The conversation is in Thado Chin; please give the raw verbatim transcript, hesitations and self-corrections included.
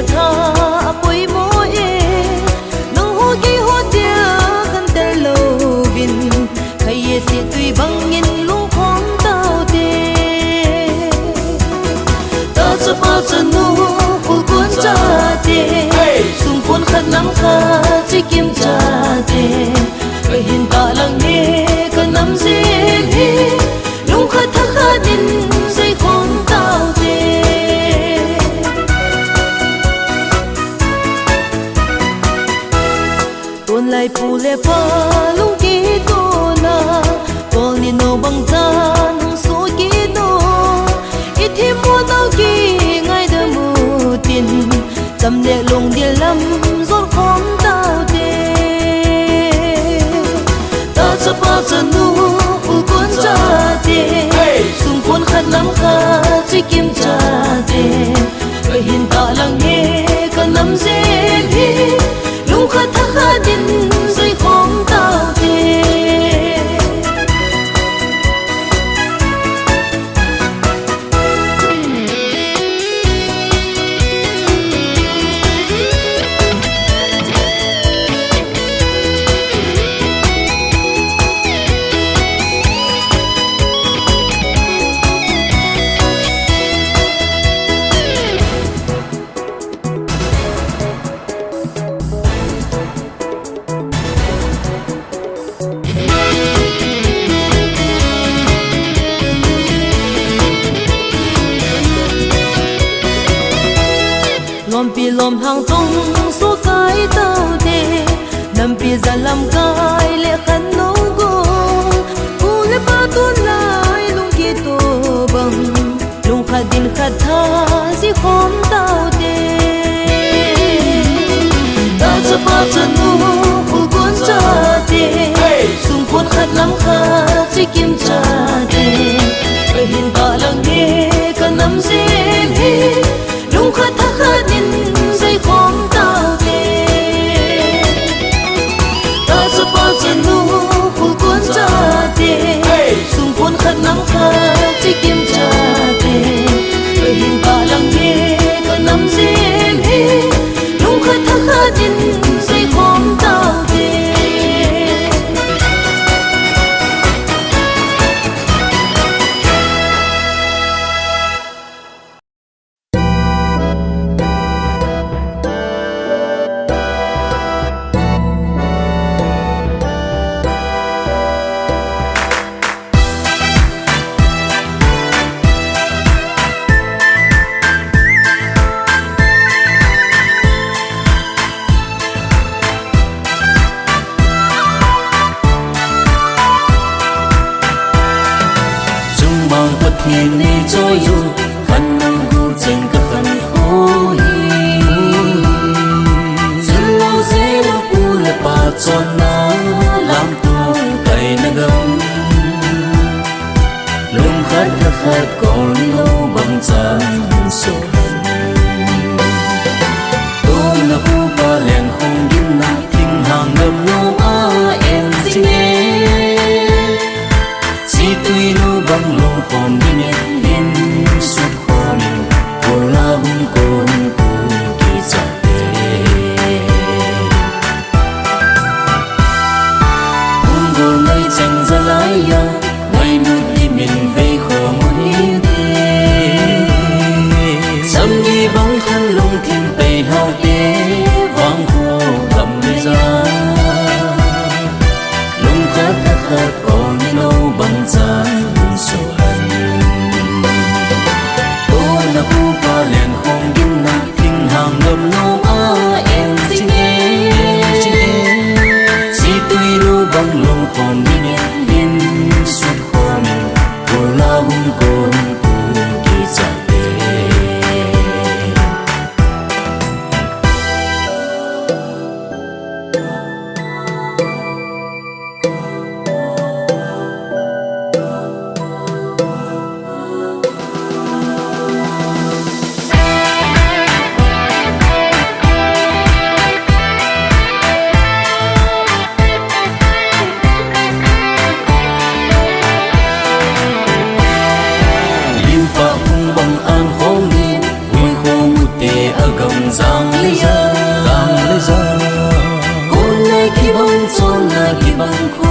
Tha apoimo e, nangho keiho tia khantel louvin, khaiye sittui bangin lungkhom taute. Tachapa chanu, khulkon chate, sungkon khat nam khat chikim chate, kahin tahlang e, kanam jeng hi, lungkhat thakhat in seikhom taute. Tunlai pu le pa lungkitona, kolni nou bangchan hung sohkit u, ithemmo nau kingaidam utin, cham le lungdil lam jotkhom taute. Tachapa chanu, khulkon chate, sungkon khat nam khat chikim chate, kahin tahlang e, kanam jeng hi, lungkhat thakhat in seikhom taute. Lompi lomlhang tong sohkai taute, nampi jat lamkai le khannou gong, pu le pa tunlai lungkito bang, lungkhat dinkhat tha jikhom taute. Tachapa chanu, khulkon chate, sungkon khat nam khat chikim chate, kahin tahlang e, kanam jeng hi, lungkhat thakhat in seikhom taute. Tachapa chanu, khulkon chate, sungkon khat nam khat chikim chate, kahin tahlang e, kanam jeng hi, lungkhat thakhat in seikhom taute. Chungbang Pathen neichoi u, khanna gucheng kakhankho hi. Chunglou jeh u pu le pa chonna lamto kaina gam, lungkhat thakhat kolni nou bangchan soh. Tuna upa lengkhong ginna thinglhang gamnom a en jing e. Sittui nou bang lungkhom dingin, insung khomin, kola hung kon pu kichate. Hung gol ngai chang jalai a, ngailutna min vei khom u hite. Samgi bang khan lungthim pei lhaute, vangkho gam le jan, lungkhat thakhat kolni nou bangchan soh. Tuna upa lengkhong ginna thinglhang gamnom a en jing e. Sittui nou bang lungkhom dingin, insung khomin, kola hung kon pu kichate. Jang le ja, jang le ja, kon a kibang, chon a kibang khu.